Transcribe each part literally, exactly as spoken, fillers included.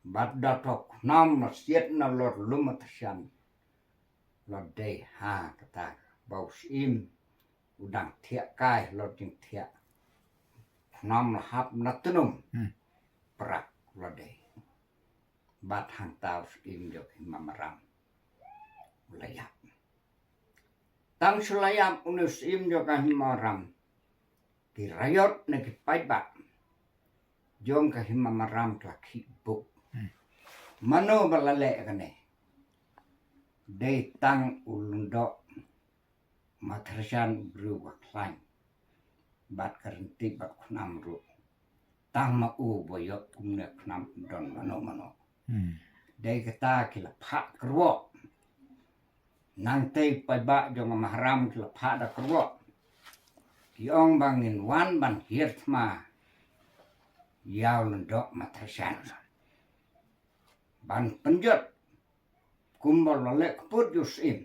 Bad da to khnam na siat na lor lum Matharshan. Lor dei ha kata ba u Syiem u dang thiah kai lor jingthiah. Khnam la hap na tnum. Hmm. Prak lor dei. Bad hangta u Syiem jong Hima Maram u la ïap. Tang shu la ïap une u Syiem jong ka Hima Maram, ki raiot ne ki paidbah jong ka Hima Maram ki la khih buk. Hmm. Mano ba la leh kane? Dei tang u Lyngdoh Matharshan u briew ba khlaiñ bad ka rynti bad khnam ruh. Tang ma u ba ïoh kumne khnam, ym don mano mano. Hmm. Dei kata ki la phah kyrwoh. Nangtei paidbah jong ka Maharam ki la phah da kyrwoh. Ki ong ba ngin wan ban hiar thma ïa u Lyngdoh Matharshan ban pynjot kumba la leh kput ïa u Syiem.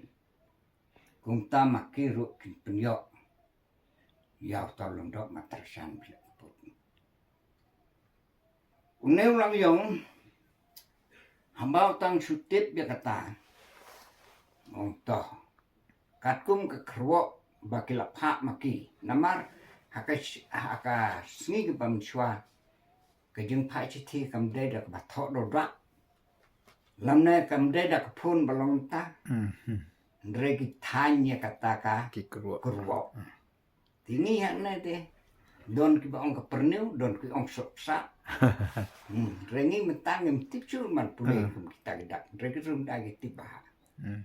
Kumta ma ki ruh kin pynïoh ïa uta u Lyngdoh Matharshan ba leh kput. Une u Langïong, haba u tang shu tip ïa kata, u ong to, katkum ka kyrwoh ba ki la phah ma ki. Namar ha ka sh-, ha ka sngi kaba mynshuwa, ka jingphah shithi kam dei da kaba thoh dohdah. Lymne kam dei da ka phone ba long mynta. Mhm. Hynrei ki thaiñ ïa kata ka kyrwoh. Kyrwoh. Hmm. Te ngi hangne te don kiba ong ka pyrniu, don ki ong sohpsah. Hmm, hynrei ngi mynta ngim tip shuh ban pule kum kita ki dak. Hynrei ki ruh da ki tip bha. Hmm.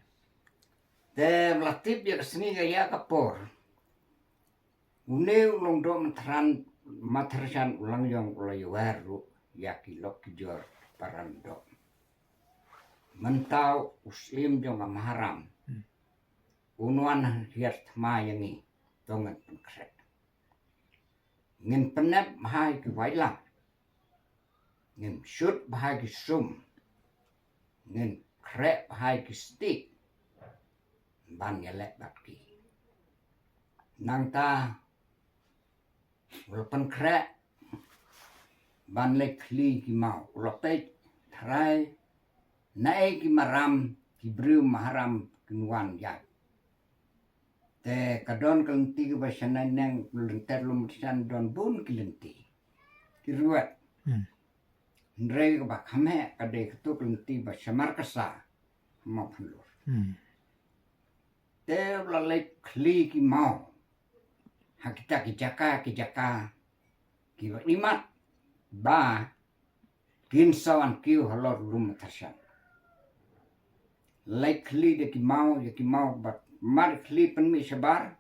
Te ba la tip ïa ka sngi ka ïa ka por, une u Lyngdoh Matharan, Matharshan u Langïong u la ïawer ruh ïa ki lok ki jor para lyngdoh. Mynta u Syiem jong ka Maharam, hmm, un wan hiar thma ïa ngi, to ngin pynkhreh. Ngin pynnep bha ïa ki waitlam. Ngin shut bha ïa ki sum. Ngin khreh bha ïa ki stick. Ban ïaleh bad ki. Nangta u la pynkhreh ban leit khlieh ki maw. U la peit tharai naei ki Maram, ki briew Maharam kin wan ïaid. Te ka don ka lynti kaba shane neng lynter lum shan don bun ki lynti. Ki ruwet. Hmm. Hynrei kaba kham heh ka dei katu ka lynti ba shamar kasa ha Mawphanlur. Hmm. Te u la leit khlieh ki maw ha kita ki jaka ki jaka kiba imat ba kin sa wan kiew halor lum Matharshan. Leit khlieh da ki maw, ïa ki maw bad mar khlieh pynmih shabar,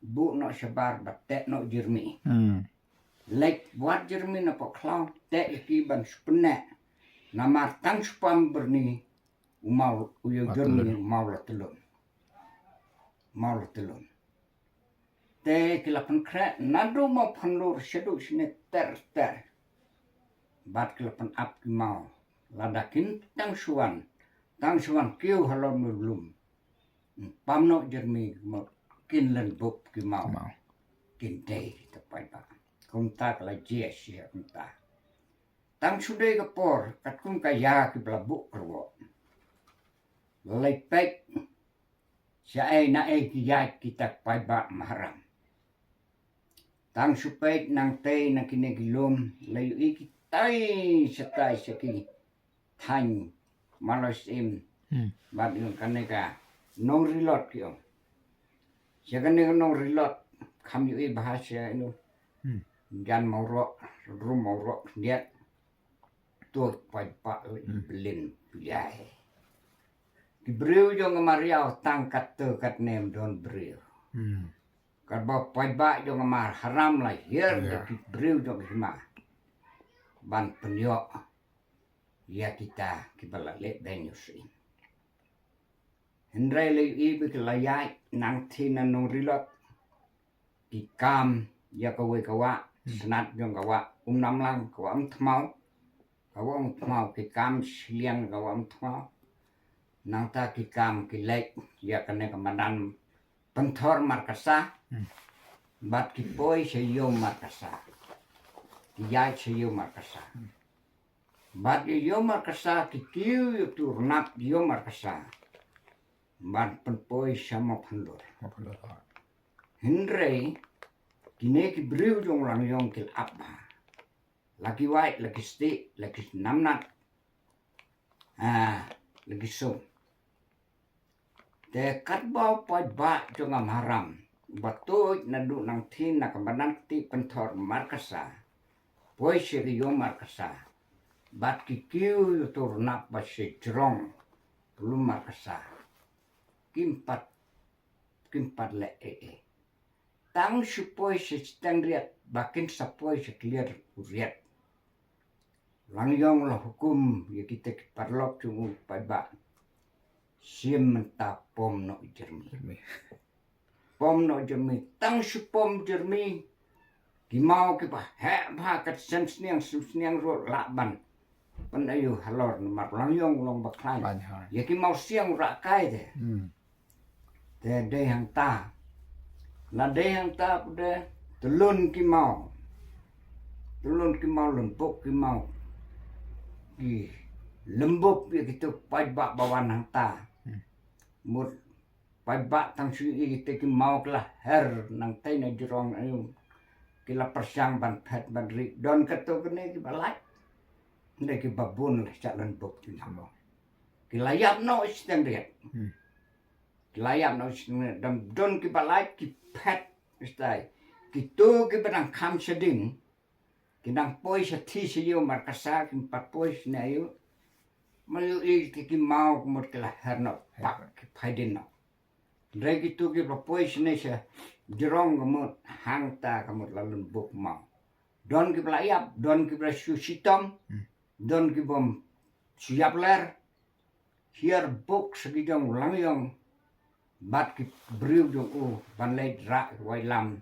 buh noh shabar bad teh noh jyrmi. Hmm. Leit wad jyrmi na poh khlaw, teh ïa ki ban shu pynneh. Namar tang shu pam byrni u maw, u ïa u jyrmi u maw la tyllun. Maw la tyllun. Te ki la pynkhreh naduh Mawphanlur shaduh shane ter ter. Bad ki la pynap ki maw. Lada kin tang shu wan, tang shu wan kiew halor lum. Pam noh jyrmi mo kin len bup ki maw. Maw. Kin dei kita paidbah. Kumta ka la jia shia kumta. Tang shu dei ka por, katkum ka ïa kiba la buh kyrwoh. Leit peit shaei naei ki ïaid kita paidbah Maharam. Tang shu peit nangtei na kine ki lum, la ïohi kitai shatai sha ki thaiñ Mawlai Syiem. Hmm. Bad ïa kane ka Nongrilot ki ong. Sha kane ka Nongrilot kham ïohi bha sha ïano. Hmm. Jan Mawroh, Rum Mawroh khyndiat. Tuh paidbah, hmm, blin pylliai. Ki briew jong ka Mariaw tang katto katne ym don briew. Hmm. Katba paidbah jong ka Maharam la hiar da ki briew jong ka Hima ban pynïoh ïa kita kiba la leh beiñ ïa u Syiem. Hynrei la ïohi ba ki la ïaid nangtei na Nongrilot. Ki kam ïa kawei ka wah, hmm, snat jong ka wah Umnamlang, ka wah Umthmaw. Ka wah Umthmaw, ki kam shiliang ka wah Umthmaw. Nangta ki kam ki leit ïa kane ka madan Pynthor Markasa. Hmm. Bad ki poi sha Ïew Markasa. Ki ïaid sha Ïew Markasa. Hmm. Bad ïa ïoh markasa ki kiew ïa utu u rnap ïoh markasa ban pynpoi sha Mawphanlur. Hynrei kine ki briew jong Langïong ki la ap bha. La ki wai, la ki stieh, la ki namnat. Ah, la ki sum. Te katba u paidbah jong nga Maharam ba tuid naduh nangthie na ka madan kti pynthor markasa, poi sha ka ïew markasa, bad ki kiew ïa utu u rnap ba sha jrong lum markasa, kim pat, kim pat leh ei ei. Tang shu poi sha shiteng riat ba kin sa poi sha kliar u riat. Langïong la hukum ïa kita ki paralok jong u paidbah, shim mynta pom noh jermi. Pom noh jermi, tang shu pom jermi. Ki maw kiba heh bha, kat sem sniang sem sniang ruh lah ban pynïoh halor namar Langïong u long ba khlaiñ. Ïa ki maw siang u rah kai te. Te dei hangta. La dei hangta pat de tylun ki maw. Tylun ki maw, lymbuk ki maw. Ki lymbuk ïa kitu paidbah ba wan hangta. Mut paidbah tang shu ïohi kita ki maw ki la her nangtai na jrong aïu. Ki la pyrshang ban phet ban ri. Don katto katne kiba lait. Hynrei kiba bun la shah lymbuk ki maw. Ki la ïap noh shiteng riat. Ki la ïap noh shiteng riat. Don, don kiba lait ki phet. Stai. Kito kiba dang kham shading. Ki dang poi sha thie sha ïew markasa, kim pat poi shane aïu. Mar ïohi ki, ki maw ka mut ki la her noh pak, ki phai dien noh. Hynrei kito kiba poi shane sha jrong ka mut hangta ka mut la lymbuk maw. Don kiba la ïap, don kiba la shu shitom, don kibym shu ïap ler. Hiar bok sha ki jong u Langïong bad ki briew jong u ban leit rah ki wailam.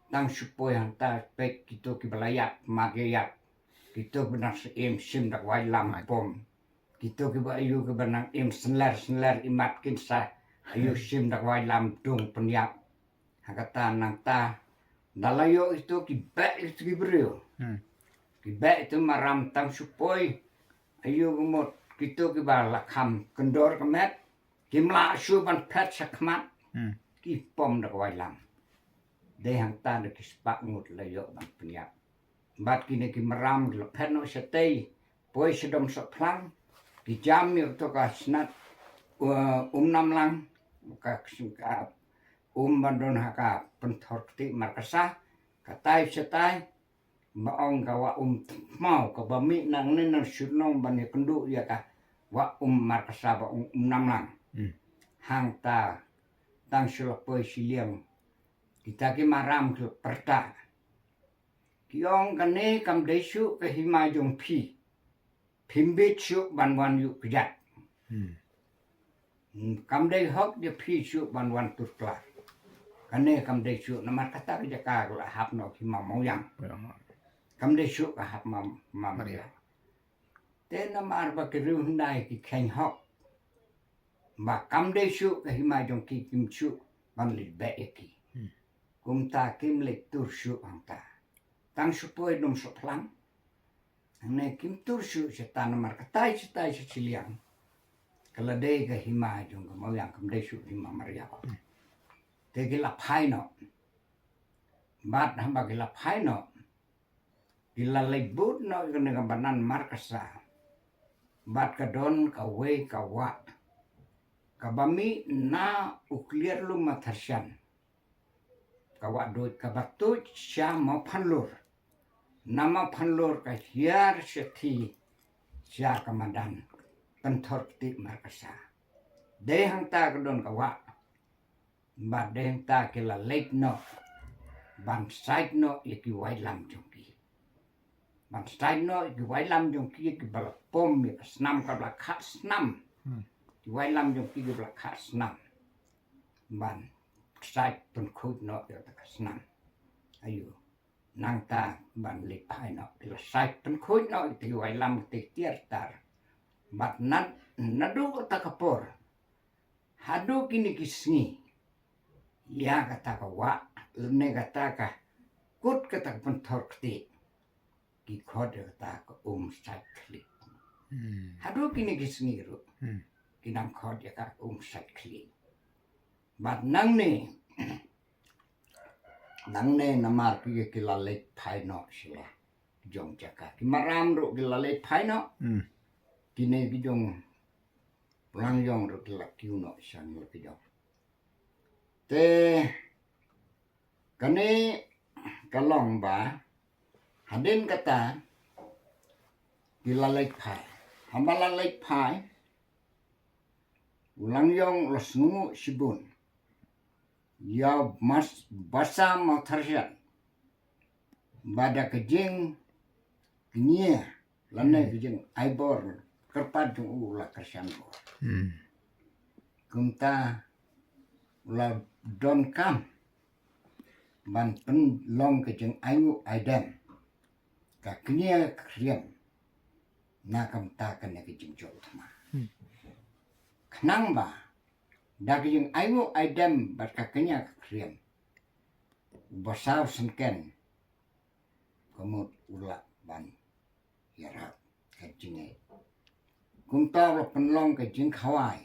Tang shu poi hangta peit kito kiba la ïap, mat ïa ïap. Kito ba nang sa im shim da ka wailam pom. Kito kiba aïu kiba nang im synler synler imat kin sa aïu shim da ka wailam dung pynïap. Ha kata nangta da la ïoh ito ki beh ito ki briew. Ki beh ito Maharam tang shu poi. Aïu ka mut kito kiba la kham kyndor ka met. Kim lah shuh ban phet sha khmat. Ki pom da ka wailam. Dei hangta da ki spah ngut la ïoh ban pynïap. Bad kine ki Maharam ki la phet noh shatei. Poi sha Domsohphlang. Ki jam ïa kato ka snat, uh, Umnamlang. Ka, ka um ba don ha ka pynthor kti markasa. Katai shatai. Ba ong ka Wah Umthmaw kaba mih nangne na Shillong ban ïakynduh ïa ka Wah Um markasa ba ong Umnamlang. Hangta tang shu la poi shiliang. Kita ki Maharam ki la pyrta. Ki ong kane kam dei shuh ka hima jong phi. Phim bit shuh ban wan ïuh kjat. Kam dei hok ïa phi shuh ban wan tur klar. Kane kam dei shuh namar kata ka jaka ka la hap noh ki hima Mawïang. Kam dei shuh ka hap ma, ma Maria. Te namar ba ki riew hyndai ki kheiñ hok. Ba kam dei shuh ka hima jong ki, kim shuh ban leit beh ïa ki. Kumta kim leit tur shuh hangta. Tang shu poi Domsohphlang. Hangne kim tur shuh shata namar katai shatai sha shiliang. Ka la dei ka hima jong ka Mawïang, kam dei shuh hima Maria. Te ki la phai noh. Bad haba ki la phai noh. Ki la leit bud noh ïa kane ka Banan markasa. Bad ka don kawei ka wah. Kaba mih na u kliar lum Matharshan. Ka wah Duid kaba tuid sha Mawphanlur. Na Mawphanlur ka hiar shathie sha ka madan pynthor kti markasa. Dei hangta ka don ka wah. Bad dei hangta ki la leit noh ban sait noh ïa ki wailam jong ki. Ban sait noh ïa ki wailam jong ki kiba la pom ïa ka snam kaba la khah snam. Ki wailam jong ki kiba la khah snam. Ban sait pynkhuid noh ïa ka snam. Aïu. Nangta ban leit phai noh ki la sait pynkhuid noh ïa ki wailam ki tiar tar. Bad na, naduh kata ka por. Haduh kine ki sngi. Ïa kata ka wah, lane kata ka kut kata ka pynthor kti. ki khot ïa kata ka um sait khlieh. Haduh kine ki sngi ruh ki nang khot ïa ka um sait khlieh. Bad nangne, nangne namar ki, ki la leit phai noh sha la jong jaka. Ki Maram ruh ki la leit phai noh. Kine ki jong Langïong ruh ki la kiew noh sha ngi ki jong. Te kane ka long ba hadien kata ki la leit phai. Haba la leit phai, u Langïong u la sngewnguh shibun ïa u Basa Mawtharshan ba da ka jingkñia lane ka jingaibor kyrpad jong u la kyrshan bor. Kumta u la donkam ban pynlong ka jingainguh aidem, ka kñia ka khriam na ka bynta kane ka jingjop thma. Khnang ba da ka jingainguh aidem bad ka kñia ka khriam, u Basa Syngkien ka mut u lah ban ïarap ka jingngeit. Kumta u la pynlong ka jingkhawai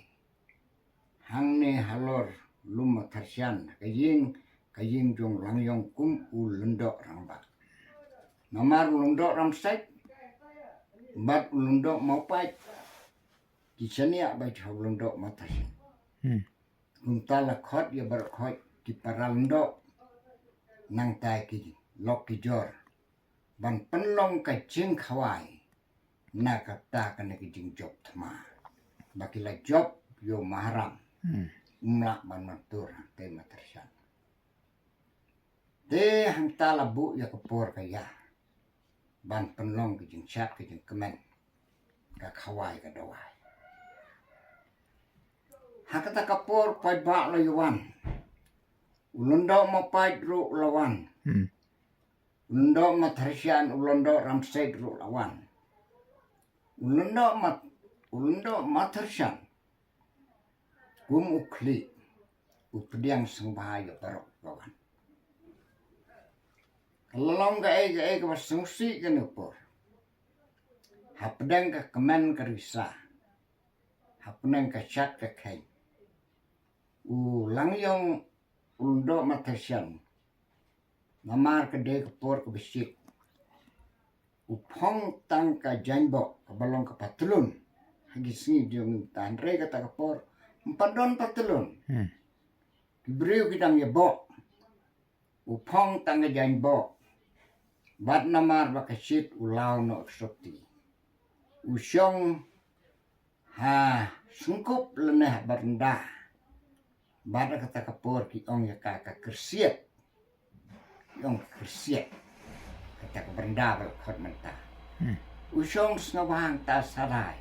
hangne halor lum Mawtharshan, ka ïing, ka ïing jong Langïong kum u Lyngdoh Rangbah. Namar u Lyngdoh Ramsait bad u Lyngdoh Mawpait ki shaniah beit ha u Lyngdoh Mawtharshan. Kumta la khot ïa baroh khoit ki para lyngdoh, nangta ki lok ki jor ban pynlong ka jingkhawai na kata kane ka jingjop thma ba ki la jop ïa u Maharam. Um lah ban mangtur hangtei Mawtharshan. Te hangta la buh ïa ka por ka ïa ban pynlong ka jingshad ka jingkmen, ka khawai ka dawai. Ha kata ka por paidbah la ïa wan, u Lyngdoh Mawpait ruh la wan, u Lyngdoh Mawtharshan, u Lyngdoh Ramsait ruh la wan. U Lyngdoh Mat-, u Lyngdoh Mawtharshan kum u khlieh u pdiang sngewbha ïa baroh kiba wan. Ka la long kaei kaei kaba sngewsih kane ka por. Hapdeng ka kmen ka risa, hapdeng ka shad ka kheiñ, u Langïong u Lyngdoh Mawtharshan, namar ka dei ka por kaba shit, u phong tang ka jaiñboh kaba long ka patlun. Ha ki sngi jong mynta, hynrei kata ka por ym pat don patlun. Ki briew ki dang ïaboh. U phong tang ka jaiñboh. Bad namar ba ka shit u law noh ka sopti. U shong ha sngewkup lane ha baranda. Bad ha kata ka por ki ong ïa ka ka kyrsiet. Ki ong ka kyrsiet. Kata ka baranda ba la khot mynta. U shong sngewbha hangta sha dai.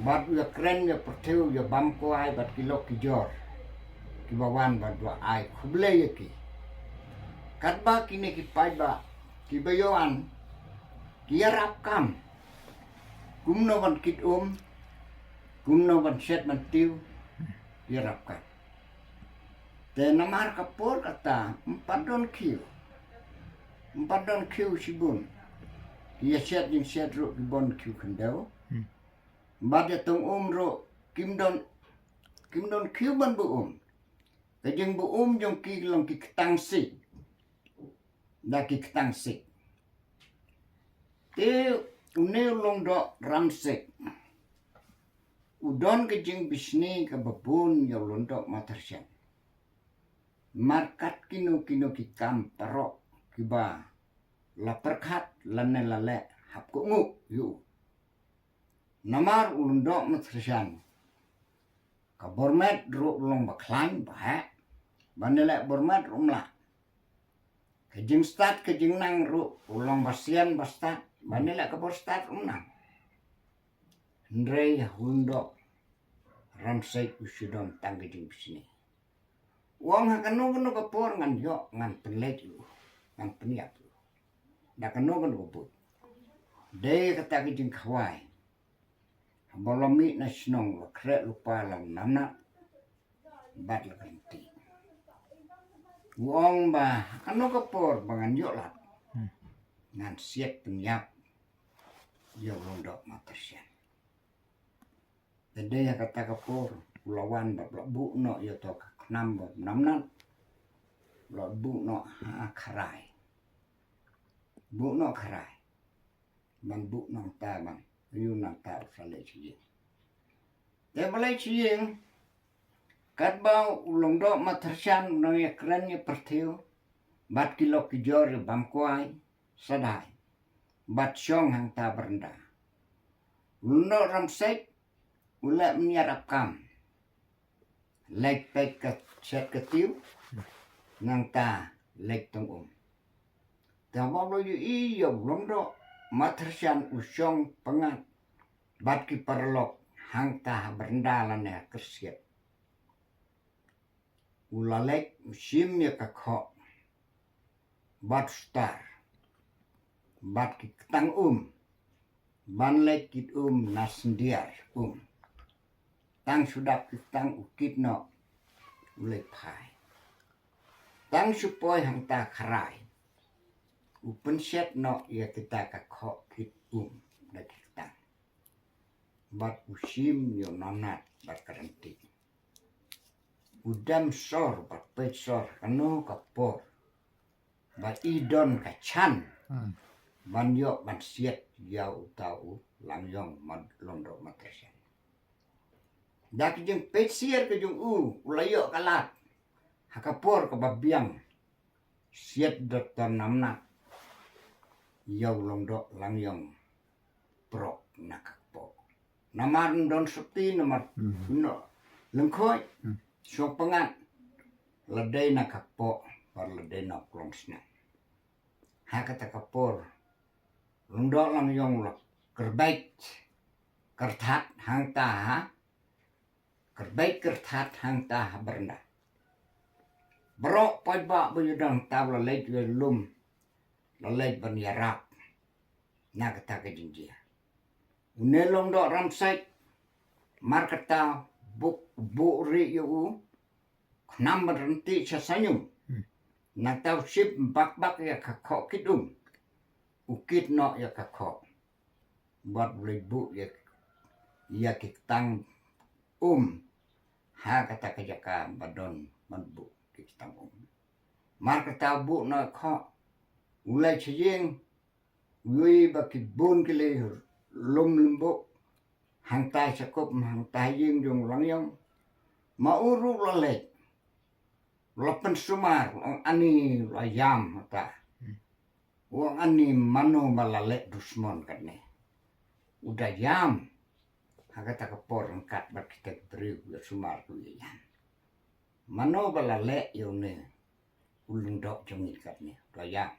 Bad u ïa kren ïa pyrthei, u ïa bam kwai bad ki lok ki jor kiba wan bad u ai khublei ïa ki. Katba kine ki paidbah kiba ïa wan ki ïarap kam kumno ban kit um, kumno ban shet ban tiew, ki ïarap kam. Te namar ka por kata ym pat don khiew, ym pat don khiew shibun. Ki ïa shet jingshet ruh ki bun khiew khyndew. Bad ïa tong um ruh kim don, kim don khiew ban buh um. Ka jingbuh um jong ki long ki ktang sik. Da ki ktang sik. Te une u Lyngdoh Ramsait u don ka jingbishni kaba bun ïa u Lyngdoh Mawtharshan. Markat kino kino ki kam parok kiba la pyrkhat lane la leh hap kohnguh ïa u. Namar u Lyngdoh Mawtharshan, ka bor met ruh u long ba khlaiñ ba heh, ba ne leh bor met ruh um lah. Ka jingstad ka jingnang ruh u long ba sian ba stad, ba ne leh ka bor stad um nang. Hynrei u Lyngdoh Ramsait u shu don tang ka jingbishni. U ong ha kano kano ka por ngan ïoh, ngan pynleit ïa u, ngan pynïap ïa u. Da kano kano ka bud. Dei kata ka jingkhawai. Haba la mih na shnong la khreh lypa la namnah. Bad la kynti. U ong ba ha kano ka por ba ngan ïoh lad. ngan siat pynïap ïa u Lyngdoh Mathershan. Te dei ha kata ka por u la wan bad la buh noh ïa uto ka khnam ba namnat, la buh noh ha kharai. Buh noh kharai. Ban buh nangta ban ïoh nangta u sa leit sha ïing. Te ba leit sha ïing, katba u Lyngdoh Mathershan u nang ïakren ïa pyrthei bad ki lok ki jor ïa Bamkwai Sadai bad shong hangta baranda. U Lyngdoh Ramsek u leh mynïar ap kam. Leit peit ka shet ka tiew, nangta leit tong um. Te haba u la ïohi ïa u Lyngdoh Mathershan u shong pyngngad bad ki paralok hangta ha baranda lane ha kyrsiet, u la leit u shim ïa ka khoh bad u star bad ki ktang um ban leit kit um na syndiar um. Tang shu dap ki ktang u kit noh u leit phai. Tang shu poi hangta kharai u pynshet noh ïa kita ka khoh kit um da ki ktang bad u shim ïa u namnat bad ka rynti. U dem sor bad peit sor kano ka por ba i don ka chan ban ïoh ban siat ïa uta u Langïong Lyngdoh Mathershan. Da ka jingpeit siat ka jong u, u la ïoh ka lad ha ka por kaba biang. Siat da uta u namnat ïa u Lyngdoh Langïong prok na ka kpoh. Namar ym don sopti, namar ym don lyngkhuid, shong pyngngad, la dei na ka kpoh bad la dei na u klongsnam. Ha kata ka por u Lyngdoh Langïong u la kyrbeit kyrthat hangta ha, kyrbeit kyrthat hangta ha baranda. Baroh paidbah ba ïadon hangta u la leit ïalum, la leit ban ïarap na kata ka jingjia. Une u Lyngdoh Ramsek, markata u buh rieh ïa u khnam bad rynti sha sanium. Nangta u shim bak bak ïa ka khoh kit um, u kit noh ïa ka khoh bad u leit buh ïa, ïa ki ktang um ha kata ka jaka ba don ban buh ki ktang um. Markata u buh noh ïa ka khoh, u leit sha ïing, u ïohi ba ki bun ki leit lum lymbuk hangta sha kup hangta ïing jong u Langïong. Ma u ruh u la leit, u la pynsumar, u ong ani u la ïam hangta. U ong ani mano ba la leh dusmon katne. U da ïam ha kata ka por ryngkat bad kita ki briew, u ïa sumar, u ïa ïam. Mano ba la leh ïa une u Lyngdoh jong ngi katne, u da ïam.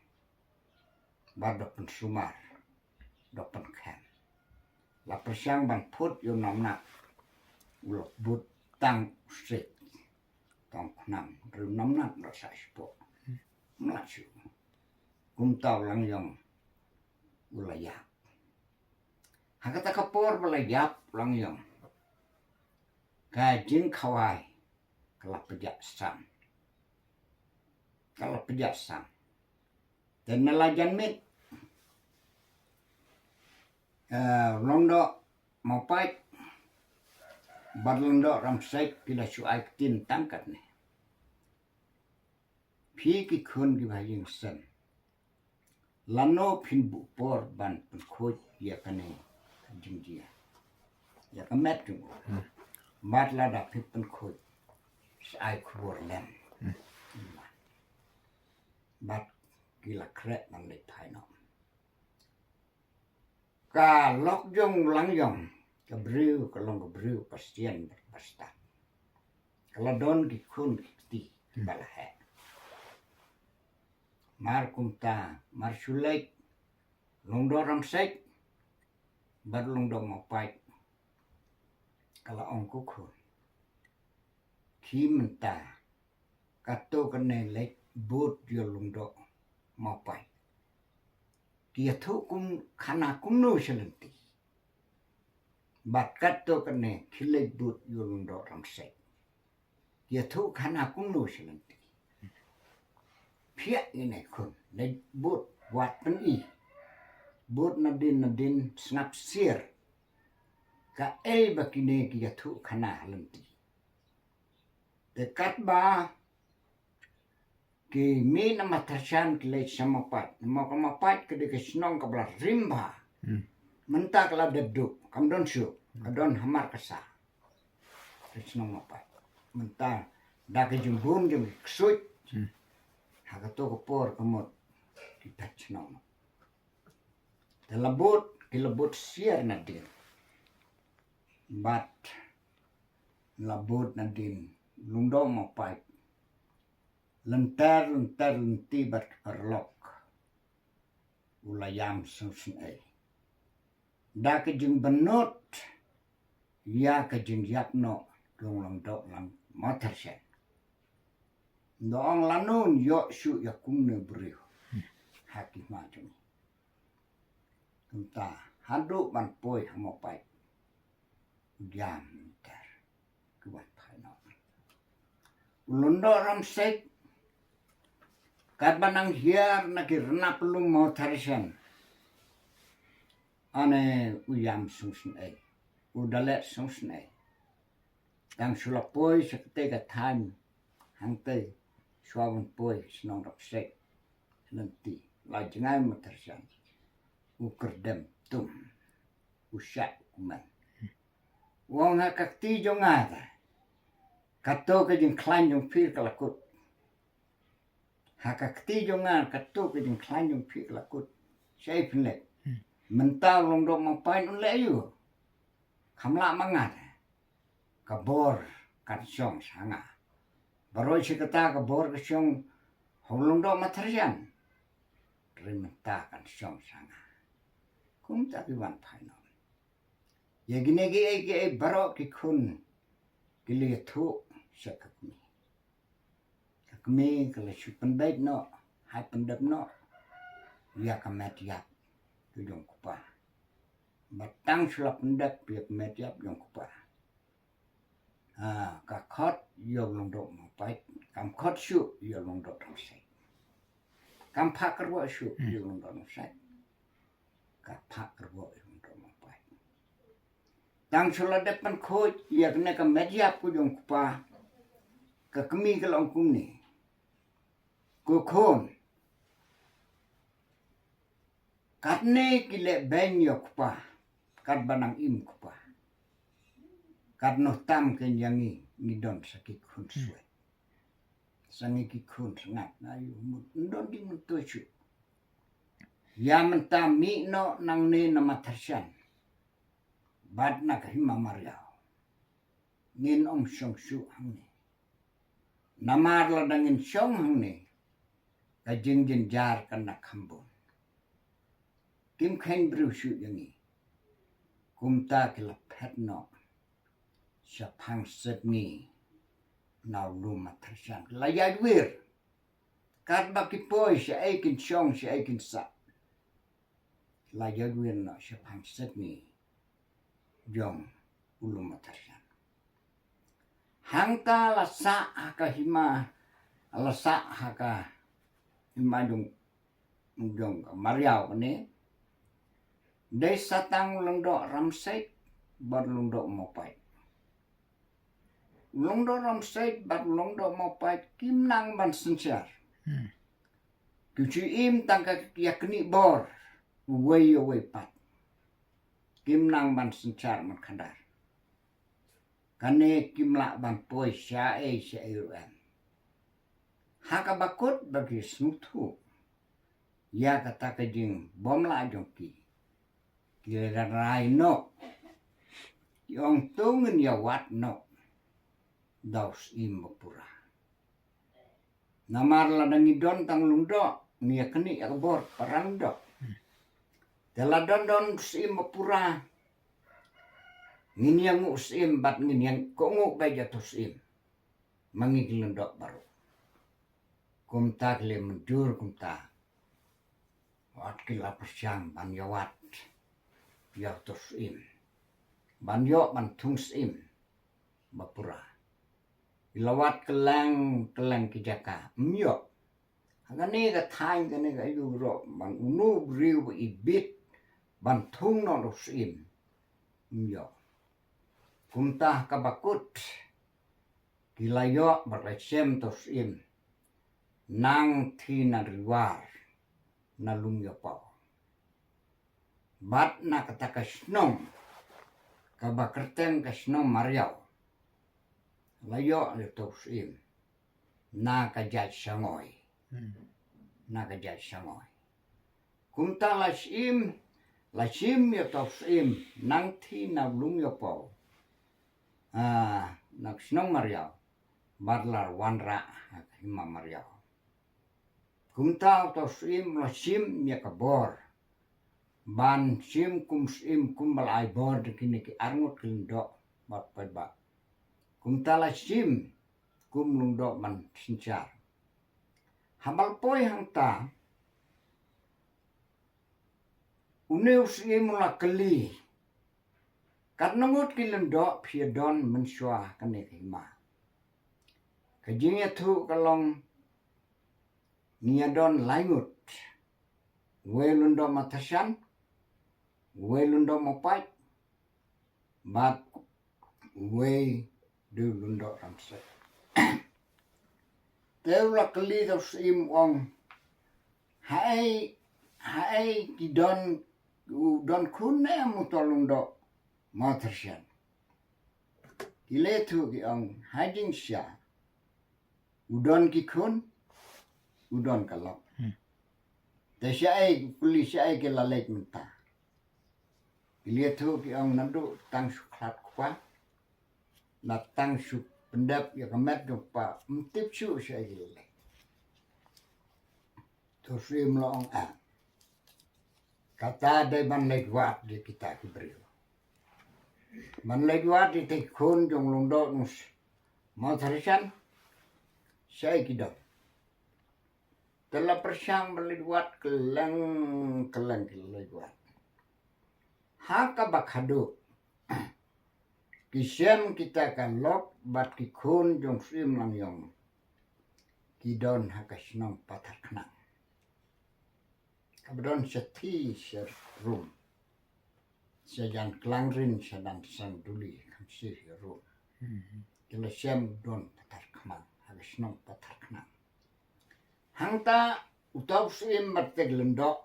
Bad da pynsumar, da pynkhem. La pyrshang ban phut ïa u namnat, u la bud tang u siej, tang u khnam, hynrei u namnat u la sah shapoh. Ym lah shuh. Kumta u Langïong u la ïap. Ha kata ka por ba la ïap u Langïong, ka jingkhawai ka la pjah sam. Ka la pjah sam. Te na la jan miet, eh, u Lyngdoh Mawpait bad u Lyngdoh Ramsek ki la shu ai ktien tang katne. Phi ki khun ki ba ha ïing sem, lano phin buh por ban pynkhuid ïa kane ka jingjia, ïa ka met jong u? Bad lada phi pynkhuid, sa ai khubor lem. Bad ki la khreh ban leit phai noh. Ka lok jong u Langïong, ka briew, ka long ka briew ba sdien bad ba stad. Ka la don ki khun ki kti kiba la heh. Mar kumta, mar shu leit u Lyngdoh Ramsek bad u Lyngdoh Mawpait, ka la ong, ko khun, khie mynta, katto katne leit bud ïa u Lyngdoh Mawpait, ki ïathuh kum khana kumno sha lynti. Bad katto katne khie leit bud ïa u Lyngdoh Ramsek, ki ïathuh khana kumno sha lynti. Phiah ïa une khun, leit bud, wat pyni. Bud nadien nadien sngap siar. Kaei ba kine ki ïathuh khana ha lynti. Te katba ki mih na Matharshan ki leit sha Mawpait. Namar ka Mawpait ka dei ka shnong kaba la rim bha. Mynta ka la dep duh, kam don shuh, ka don hamar ka sa. Ka shnong Mawpait. Mynta da ka jingbun jong ki ksuid. Ha kato ka por ka mut ki phet shnong. Te la bud, ki la bud siar nadien. Bad la bud nadien, Lyngdoh Mawpait. Lynter, lynter, lynti bad ki paralok. U la ïam sngewsynei. Da ka jingbynnud ïa ka jingïap noh jong Lyngdoh lang Matharshan. Nda ong lano un ïoh shuh ïa kumne briew. Ha ki hima jong ngi. Kumta haduh ban poi ha Mawpait. Ïam ter. Ki wan phai noh. U Lyngdoh Ramsek. Katba nang hiar na ki rnap lum Matharshan. Ane u ïam sngewsynei. U da leh sngewsynei. Tang shu la poi sha katei ka thaiñ. Hangtei shuwa ban poi shnong Ramsek. Lynti la jngai Matharshan. U kyrdem tum. U shah u kmen. U ong ha ka kti jong nga te. Kato ka jingkhlaiñ jong phi ka la kut. Ha ka kti jong nga kato ka jingkhlaiñ jong phi ka la kut. Shaei phin leit. Mynta u Lyngdoh Mawpait un leh aïu. Kham lah ma nga te. Ka bor kan shong sha nga. Baroh shi katta ka bor ka shong ha u Lyngdoh Matharshan. Hynrei mynta kan shong sha nga. Kumta ki wan phai noh. Ïa kine kiei kiei baroh ki khun ki la ïathuh sha ka kmie. Ka kmie ka la shu pynbeit noh, hai pyndep noh ïa ka met ïap ka jong u kpa. Bad tang shu la pyndep ïa ka met ïap jong u kpa. Ha, ka khot ïa u Lyngdoh Mawpait, kam khot shuh ïa u Lyngdoh Ramsek. Kam phah kyrwoh shuh ïa u Lyngdoh Ramsek. Ka phah kyrwoh ïa u Lyngdoh Mawpait. Tang shu la dep pynkhuid ïa kane ka met ïap ka jong u kpa. Ka kmie ka la ong kumne. Ko khun. Katne ki leh beiñ ïa u kpa. Katba nang im u kpa. Katno tam kein ïa ngi, ngi don sa ki khun swet. Sa ngi ki khun sngap na ïa u mut. Don ding mynta shuh. Ïa mynta mih noh nangne na Matharshan. Bad na ka hima mariaw. Ngin ym shong shuh hangne. Namar lada ngin shong hangne. Ka jingjynjar kan nang kham bun. Kim kheiñ briew shuh ïa ngi. Kumta ki la phet noh. Shaphang sepngi. Na u lum Matharshan. La ïaid wir. Katba ki poi shaei kin shong shaei kin sah. La ïaid wir noh shaphang sepngi. Jong u lum Matharshan. Hangta la sah ha ka hima, la sah ha ka hima jong, jong ka mariaw kane. Dei sa tang u Lyngdoh Ramsek, bad u Lyngdoh Mawpait. U Lyngdoh Ramsek, bad u Lyngdoh Mawpait, kim nang ban synshar. Ki shu im tang ka ïa knieh bor, uwei uwei pat. Kim nang ban synshar man khadar. Kane kim lah ban poi shaei shaei ruh em. Ha kaba kut ba ki sngewthuh. Ïa kata ka jingbymlah jong ki. Ki la rai noh. Ki ong to ngin ïa wad noh. Da u syiem ba pura. Namar lada ngi don tang u Lyngdoh, ngi ïa knieh ïa ka bor para u Lyngdoh. Te lada don don u syiem ba pura. Ngin ïa nguh syiem bad ngin ïa kohnguh beit ïa uto u syiem. Ma ngi ki Lyngdoh baroh. Kumta ki la mynjur kumta. Wat ki la pyrshang ban ïa wad. Ïa uto u syiem. Ban ïoh ban thung syiem. Ba pura. Ki la wad kylleng kylleng ki jaka. Ym ïoh. Ha kane ka thaiñ kane ka ïuh roh ban uno u briew ba i bit. ban thung noh u syiem. Ym ïoh. Kumta kaba kut ki la ïoh bad la shem uto u syiem nangthie na Riwar, na Lum Ïohpaw. Bad na kata ka shnong kaba kyrteng ka shnong Mariaw, la ïoh ïa uto u syiem na ka jait Shangoi. Na ka jait Shangoi. Kumta la syiem, la syiem ïa uto u syiem nangthie na Lum Ïohpaw, ah, na ka shnong Mariaw, bad la wanrah ha ka hima Mariaw. Kumta uto u syiem la shim ïa ka bor ban shim kum syiem kumba la ai bor da kine ki arngut ki lyngdoh bad paidbah. Kumta la shim kum lyngdoh ban synshar. Haba la poi hangta, une u syiem u la kylli, katno ngut ki lyngdoh phi ïa don mynshuwa kane ka hima? Ka jingïathuh ka long, ngi ïa don lai ngut. Uwei u lyngdoh Mawtharshan, uwei u lyngdoh Mawpait, bad uwei u dei u lyngdoh Ramsek. Te u la kylli uto u syiem u ong, haei, haei ki don, u don khun ne em uto u lyngdoh Mawtharshan? Ki la ïathuh ki ong, ha jingshisha u don ki khun, u don ka lok. Te shaei, u kylli shaei ki la leit mynta? Ki la ïathuh ki ong naduh tang shu khlad kpa, na tang shu pyndep ïa ka met jong kpa, ym tip shuh shaei ki la leit. Uto u syiem u la ong, ah, kata dei ban leit wad ïa kita ki briew. Ban leit wad ïa kita ki khun jong u lyngdoh Mawtharshan, shaei ki don. Te la pyrshang ban leit wad, kylleng kylleng ki la leit wad. Ha kaba khadduh ki shem kita ka lok bad ki khun jong u syiem Langïong, ki don ha ka shnong Patharkhnang, kaba don shathie sha Rum, sha jan Klangrin, sha dang seng Duli, kham sih ïa Rum. Ki la shem don Patharkhnang, ha ka shnong Patharkhnang. Hangta uto u syiem bad kita ki lyngdoh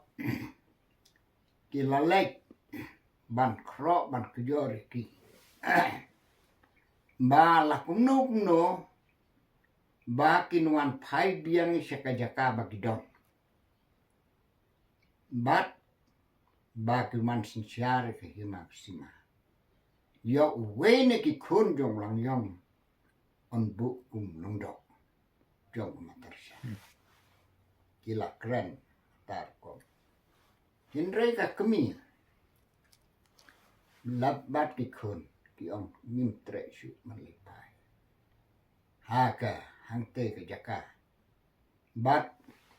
ki la leit ban khroh ban kjor ïa ki, ba la kumno kumno ba kin wan phai biang sha ka jaka ba ki don, bad ba kin wan synshar ïa ka hima ka sima. Ïa uwei na ki khun jong u Langïong un buh kum lyngdoh jong ka Mawtharshan. Ki la kren tar ko. Hynrei ka kmie, lap bad ki khun, ki ong, ngim treh shuh ban leit phai ha ka, hangtei ka jaka, bad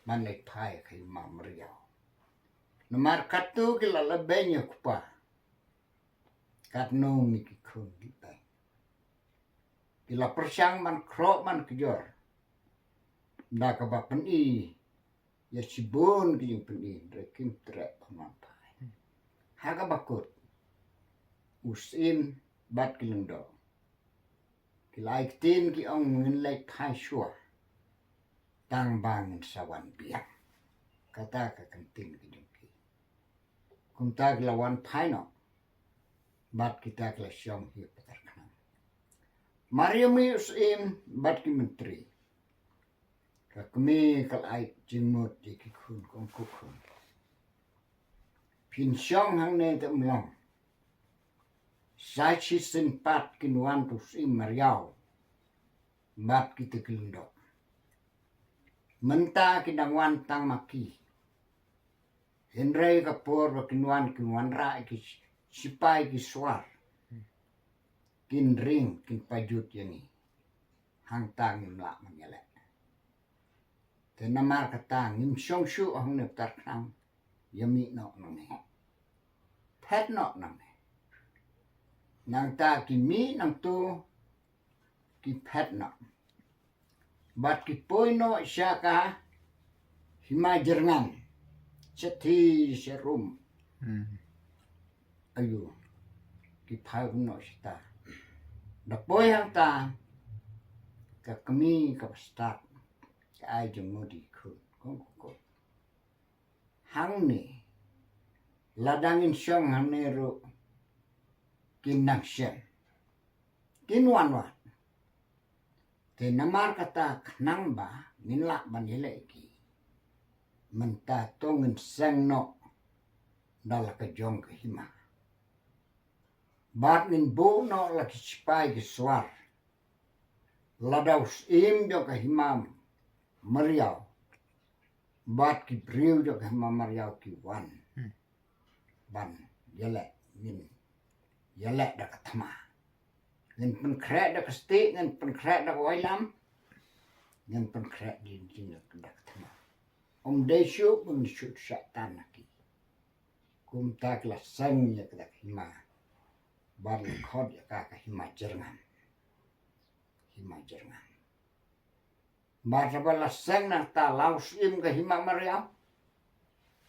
ban leit phai ha ka hima Mariaw. Namar katto ki la lehbeiñ ïa u kpa. Katno ngi ki khun ki beiñ. Ki la pyrshang ban khroh ban kjor da kaba pyni ïa shibun ki jingpyni, hynrei kim treh ban wan phai. Ha kaba kut, u syiem bad ki lyngdoh ki la ai ktien, ki ong, ngin leit phai shuwa tang ba ngin sa wan biang. Kata ka ktien ka jong ki. Kumta ki la wan phai noh bad kita ki la shong hi Patharkhnang. Mar ïa mih u syiem bad ki myntri, ka kmie ka la ai jingmut ïa ki khun, ka ong, ko khun, phin shong hangne te ym long. Sa shisien pat kin wan uto u syiem Mariaw bad kita ki lyngdoh. Mynta ki dang wan tang ma ki. Hynrei ka por ba kin wan, kin wanrah ïa ki sipai ki swar. Kin ring, kin pajut ïa ngi. Hangta ngim lah ban ïaleh. Te namar kata ngim shong shuh hangne Patharkhnang, ïa mih noh nangne. Phet noh nangne. Nangta ki mih nangto, ki phet noh. Bad ki poi noh sha ka hima Jyrngan, shathie sha Rum. Hmm. Yu ki phai kumno shita. Da poi hangta ka kmie kaba stad ka ai jong Modi khun. Kong ko ko. Hangne lada ngin shong hangne ruh kin nang shem. Kin wan wan. Te namar kata khnang ba ngin lah ban ïaleh ki, mynta to ngin seng noh da la ka jong ka hima. Bad ngin buh noh la ki sipai ki swar. Lada u syiem jong ka hima Mariaw bad ki briew jong ka hima Mariaw ki wan ban ïaleh, ngin ïaleh da ka thma. Ngin pynkhreh da ka stieh, ngin pynkhreh da ka wailam, ngin pynkhreh da ka thma. Ym dei shuh ban shu shah tan ha ki. Kumta ki la seng ïa ka da ka hima bad la khot ïa ka ka hima Jyrngam. Hima Jyrngam. Bad haba la seng nangta la u syiem ka hima Mariaw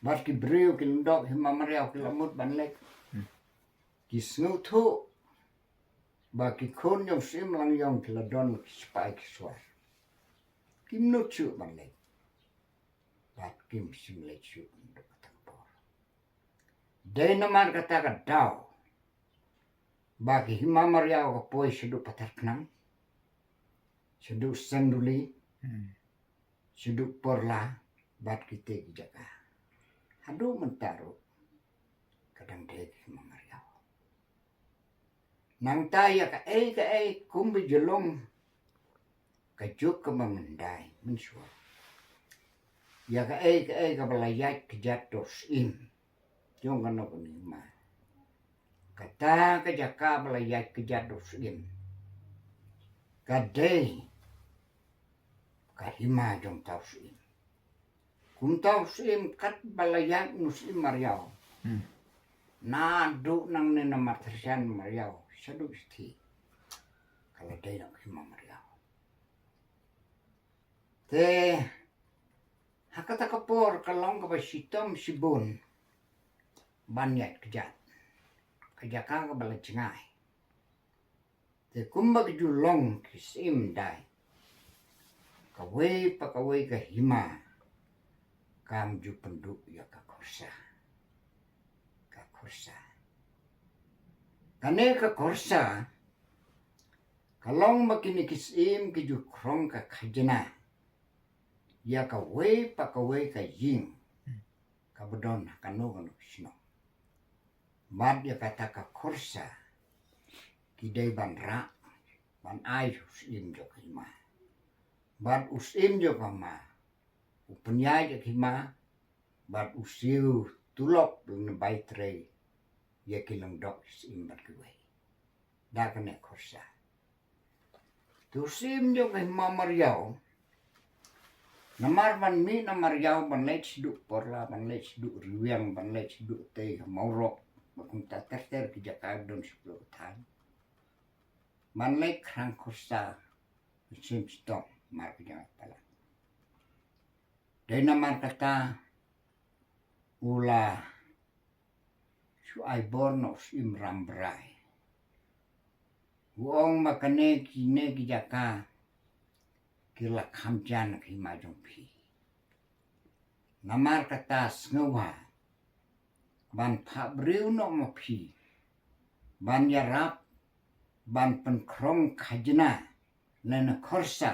bad ki briew ki lyngdoh hima Mariaw ki la mut ban leit. Ki sngewthuh ba ki khun jong u syiem Langïong ki la don ki sipai ki swar. Kim nud shuh ban leit. Bad kim shym leit shuh ban duk kata ka por. Dei namar kata ka daw ba ki hima Mariaw ka poi shaduh Patharkhnang, shaduh Sengduli, shaduh Porla bad kite ki jaka. Haduh mynta ruh ka dang dei ki hima Mariaw. Nangta ïa kaei kaei kumba ju long ka juk kaba myndai mynshuwa. Ïa kaei kaei kaba la ïaid kjat da u syiem jong kano kano ka hima. Kata ka jaka ba la ïaid kjat da u syiem ka dei ka hima jong uta u syiem. Kumta u syiem katba la ïaid na u syiem Mariaw. Naduh nangne na Martyrsiang Mariaw shaduh shithi ka la dei na ka hima Mariaw. Te ha kata ka por ka long kaba shitom shibun ban ïaid kjat. Ka jaka kaba la jngai. Te kumba ka ju long ki syiem dei, kawei pa kawei ka hima kam ju pynduh ïa ka khorsa. Ka khorsa. Kane ka khorsa ka long ba kine ki syiem ki ju khrong ka khajna ïa kawei pa kawei ka ïing kaba don ha kano kano ka shnong. Bad ïa kata ka khorsa ki dei ban rah ban ai u syiem jong ka hima. Bad u syiem jong ka hima u pynïaid ïa ka hima bad u siew tulop lane bai trei ïa ki lyngdoh ki syiem bad kiwei da kane ka khorsa. Te u syiem jong ka hima Mariaw, namar ban mih na Mariaw ban leit shaduh Porla, ban leit shaduh Riwiang, ban leit shaduh tei ha Mawroh, ba kumta ter ter ki jaka don shaduh thaiñ. Ban leit khrang khorsa, u syiem shitom mar ka jong ka palat. Dei namar kata u la shu ai bor na u syiem Rambrai. U ong ba kane kine ki jaka ki la kham jan na ka hima jong phi. Namar kata sngewbha ban phah briew noh ma phi ban ïarap ban pynkhrong khajna lane khorsa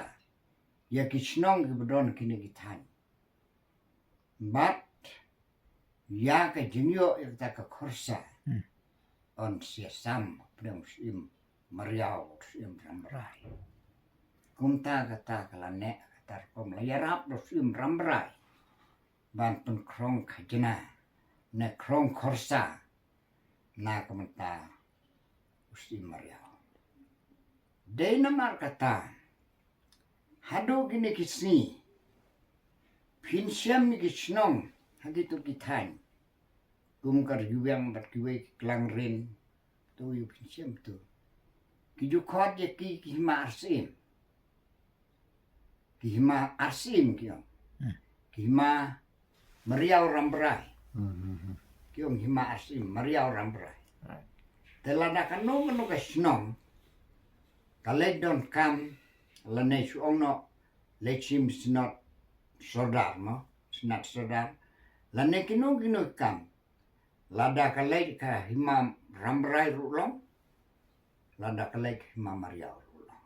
ïa ki shnong kiba don kine ki thaiñ. Bad ïa ka jingïoh ïa kata ka khorsa yn sa ïasam hapdeng u syiem Mariaw, u syiem Rambrai. Kumta kata ka la neh kata rukom la ïarap da u syiem Rambrai ban pynkhrong khajna ne khrong khorsa na ka bynta u syiem Mariaw. Dei namar kata haduh kine ki sngi phin shem ïa ki shnong ha kito ki thaiñ kum ka Riwiang bad kiwei ki Klangrin, to ïa phin shem to ki ju khot ïa ki ki hima arsyiem. Ki hima arsyiem ki ong. Ki hima Mariaw Rambrai. Ki ong hima arsyiem Mariaw Rambrai. Te lada kano kano ka shnong ka leit donkam, lane shu ong noh, leit shim Synod Sordar mo, Synod Sordar, lane kino kino kam, lada ka leit ka Hima Rambrai ruh long, lada ka leit ka Hima Mariaw ruh long.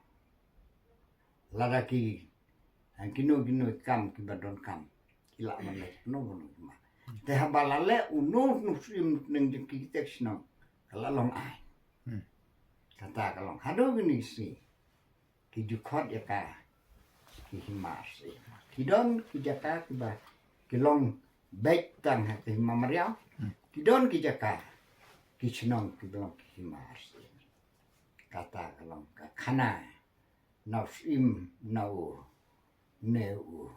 Lada ki, ha kino kino kam kiba donkam, ki lah ban leit kano kano ki hima. Te haba la leh uno uno u syiem neng jong ki, kita ki shnong ka la long aiñ. Hmm. Kata ka long haduh kine ki sngi ki ju khot ïa ka ki Hima Arsyiem. Ki don ki jaka kiba ki long beit tang ha ki Hima Mariaw. Hmm. Ki don ki jaka, ki shnong kiba long ki Hima Arsyiem. Kata ka long ka khana na u syiem, na u, ne u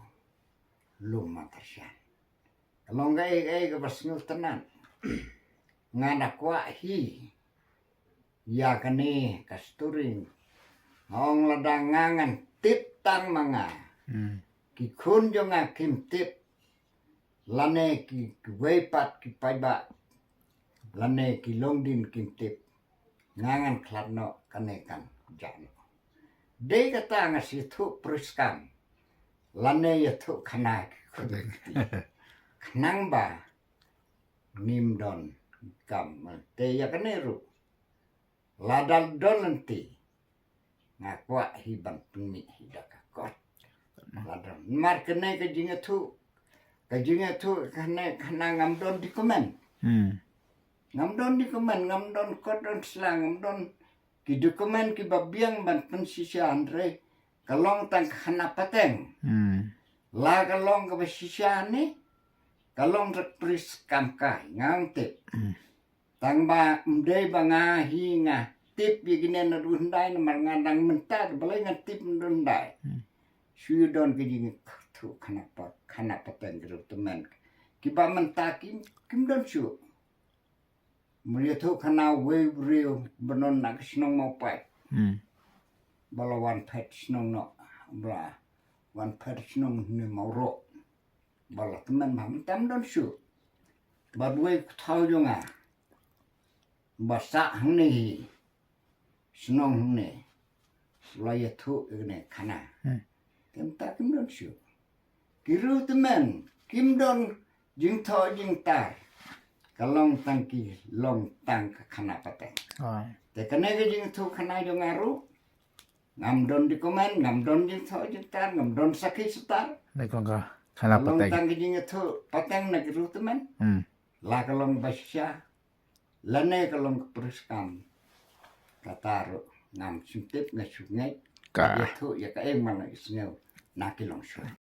lum Matarsan. Ka long kaei kaei kaba sngewtynnat. Nga da kwah hi ïa kane ka story. Nga ong lada nga ngan tip tang ma nga, Hmm. ki khun jong nga kim tip, lane ki, kiwei pat ki paidbah, lane ki longdien kim tip, nga ngan khlad noh, kane kan jah noh. Dei kata nga shu ïathuh pyrshah kam, lane ïathuh khana ki khun. Khnang ba ngim don kam. Te ïa kane ruh, lada don lynti, nga kwah hi ban pynmih hi da ka kot. Lada, namar kane ka jingïathuh, ka jingïathuh kane, kane ngam don document. Hmm. Ngam don document, ngam don kot don sla, ngam don ki document kiba biang ban pynshisha, hynrei ka long tang ka khana pateng. Hmm. La ka long kaba shisha ne ka long da pyrshah kam, kai ngam tip. Hmm. Tang ba ym dei ba nga hi nga tip ïa kine naduh hyndai, namar nga dang mynta, balei ngan tip naduh hyndai. Hmm. Shu don ka jingïathuh khana pat, khana pateng ki riewtymmen kiba mynta kim, kim don shuh. Mut ïathuh khana uwei u briew ba don na ka shnong Mawpait. Hmm. Ba la wan phet shnong noh, ba la wan phet shnong ne Mawroh. Ba la tymmen ba mynta ym don shuh. Bad uwei u thaw jong nga ba sah hangne hi, shnong hangne, la ïathuh ïa kane khana. Hmm. Te mynta kim don shuh. Ki riewtymmen kim don jingthoh jingtar. Ka long tang ki, long tang ka khana pateng. Oh. Te kane ka jingïathuh khana jong nga ruh, ngam don document, ngam don jingthoh jingtar, ngam don sakhi sutar. Ka long ka khana pateng. Ka long tang ka jingïathuh pateng na ki riewtymmen. Hmm. La ka long ba shisha, lane ka long ka pyrshah kam, kata ruh ngam shym tip, nga shu ngeit. Ka ïathuh ïa kaei man la i sngew na ki longshuwa.